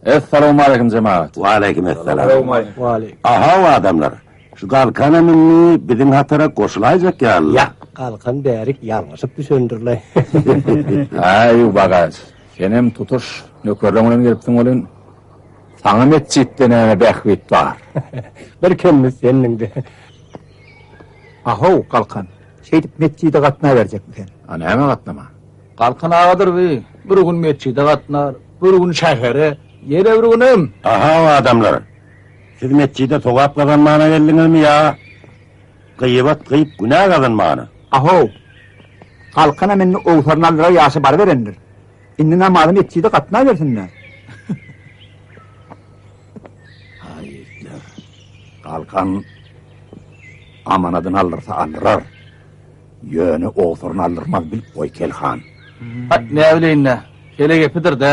Essalawmaleýkim jemagat. Waleýkim essalam. Ahaw adamlar, şu Galkanam indi biziň hatara goşulaýjak ýaly. Ýak, Galkan bärik ýalňyşyp düşendir-laý. Aý, Bagaç, senem tutuş nökerleň bilen gelipsiň welin, saňa metjitde näme bähbit bar? Bir kemimiz sendiň-de. Ahow, Galkan, şeýdip metjide gatnaberjekmi sen? A näme gatnaman? Galkan agadyr bi, bir gün metjide gatnar, bir gün şähere, ýene bir günem. Ahaw adamlar, siz metjide sogap gazanmana geldiňizmi ýa gyýbat gyýyp günä gazanmana? Ahow, Galkanam indi owsaryny aldyrar ýaşa baryberendir. Indi namaza metjide gatnabersin-dä. Haý, ýigitler, Galkan amanadyny aldyrsa aldyrar. Ýöne owsaryny aldyrmaz bilip goý Kelhan. Haý, näbileýin-dä, kele gepidir-dä.